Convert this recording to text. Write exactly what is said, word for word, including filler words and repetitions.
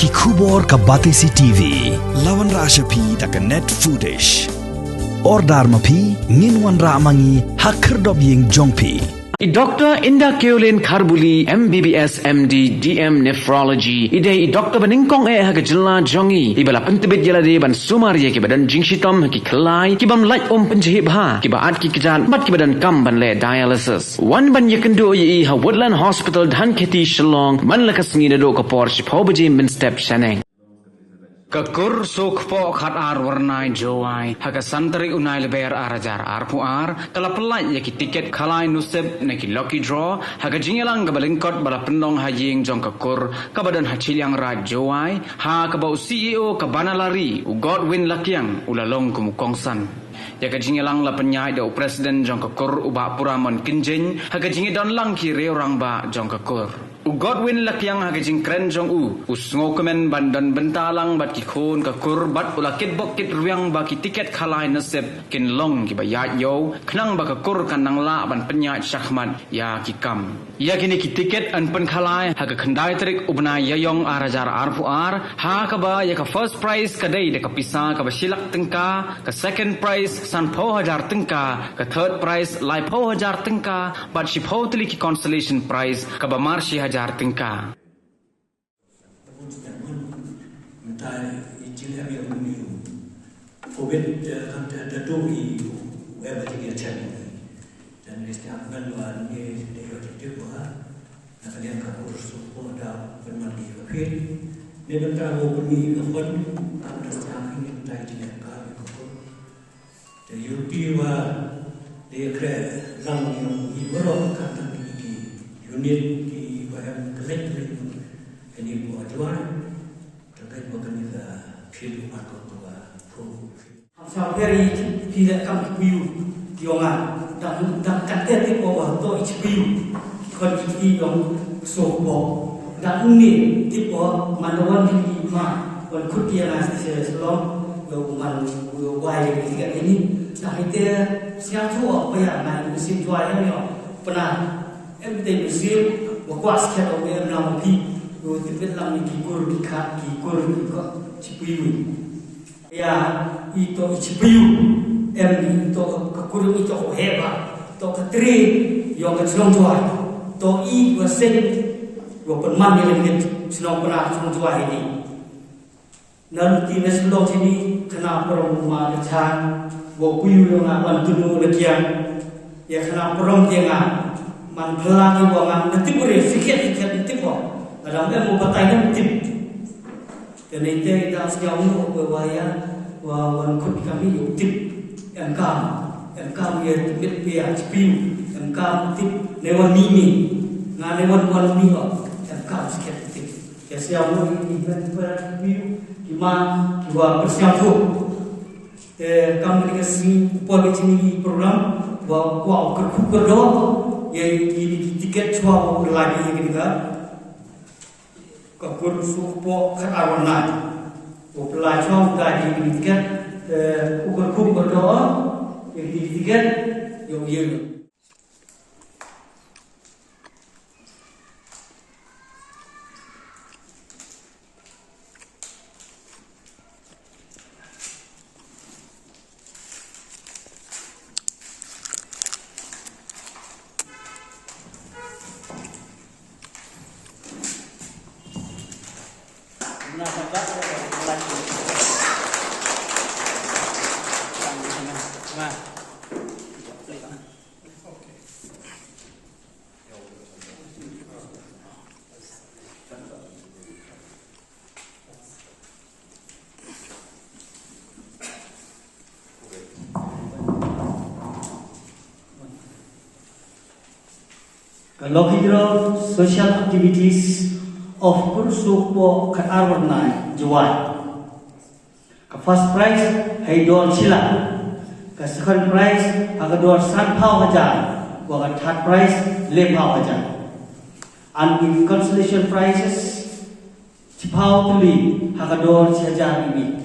Ki khubor ka Batesi T V la wanrah sha phi da ka Net Foodish. Order ma phi, ngin wanrah ma ngi ha khyrdop ïing jong phi. I Doctor Inda Keolin Kharbuli, M B B S, M D, D M Nephrology, i dei i doctor ba nyngkong eh ha ka jylla jong ngi, iba la pyntbit ïa lade ban sumar ïa kiba don jingshitom ha ki khlai, ki bym lait um pynjhieh bha, kiba at ki kjat bad kiba donkam ban leh dialysis. Wan ban ïakynduh ïa i ha Woodland Hospital, Dhankheti, Shillong, man la ka sngi naduh ka por shiphew baje mynstep shaneng. Ka kur suk poh khatar Warnai Jowai ha ka san tarik u Nailaber ar hajar arphew ar ka la pyllait ïa ki tiket khalai nusip na ki lucky draw ha ka jingïalang kaba lyngkot ba la pynlong ha ïing jong ka kur kaba don ha Chilliangraij Jowai, ha kaba u C E O ka Banalari, u Godwin Lakiang, u la long kum u kongsan. Ïa ka jingïalang la pynïaid da u president jong ka kur, u Bah Puramon Kynjing, ha ka jingïadon lang ki riew rangbah jong ka kur. U Godwin Lakiang ha ka jingkren jong u, u sngewkmen ban don bynta lang bad ki khun ka kur bad u la kitbok kitrwiang ba ki tiket khalai nusip kin long kiba ïaid ïew, khnang ba ka kur kan nang lah ban pynïaid shakhmat ïa ki kam. Ïa kine ki tiket yn pynkhalai ha ka khyndai tarik u bnai Ïaïong ar hajar arphew ar, ha kaba ïa ka first prize ka dei da ka pisa kaba shi lak tyngka, ka second prize sanphew hajar tyngka, ka third prize laiphew hajar tyngka, bad shiphew tylli ki consolation prize kaba mar shi hajar tyngka. Mynta i jingeh ïa u Covid, eh, kam ta, ta tu i, eh, ba jingeh chen. Te ngi sngewbha ban wan ngi dei ïa ki tip ba na ka liang ka kur suk poh da pynman ki ka phin. Ngi mynta ba pynmih ka fund, kam da sngewbha ngi mynta i jingeh ka ka kur. Te ïohi ba dei khreh lang ïa ngi baroh, khamtam ki unit kiba em khlem khlem, kane ba Jowai, te kane ba kane ka phin ba ka ba phu. Sa peri phi da kam ki puyu yong nga, dang dang kat te ti ko ba to i puyu. Kon ki ti yong so ko. Dang ni ti ko man wan ki ma wan kut ki nga si se long yo man yo wai ki ga ini. Dang ite siang tu apa ya man musim juai yang yo pernah em te musim wa kwa sikit o em na mo phi yo ti pit lang ni ki kur ki khat ki kur ki ko ci puyu. Ïa, i to i ci puyu, em i to ka kur i to ko heba, to ka tri, ïong ka chnong Jowai, to i wa seng, wa pynman ïa ka chnong Pnar chnong Jowai ini. Na luti na chnong sini, kena perong ma ka chan, wa puyu ïong na ban tunu na kiang, ïa kena perong kiang nga, man pela ki wa nga, na tip ure, sikit sikit na tip wa, na dam em wa batai na tip. Te nei te da sñiaw u ko wa ya wa wan kut kami u tip em kam em kam ye mit pia chipiu em kam tip ne wan mi mi nga ne wan wan mi o em kam sket tip ya sñiaw u ni ben pia chipiu ki ma ki wa pyrsiam tu. Te kam ni ka sñiaw u por ni chini program wa kwa u kyrkhu kyrdo ye ki tiket chwa u lai ye ki ka. Ka kur suk po khat arwan nai. U pla chong ka di di tiket, eh, u kur kum berdoa, di di tiket, yo ye. Ka Lucky Draw Social Activities of Kur Suk Poh Khat Arwar Nai Jowai. Ka first prize ha i dor shilak. Ka second prize ha ka dor sanphew hajar. Wa ka third prize lephew hajar. And with consolation prizes, chiphew tylli ha ka dor chi hajar imi.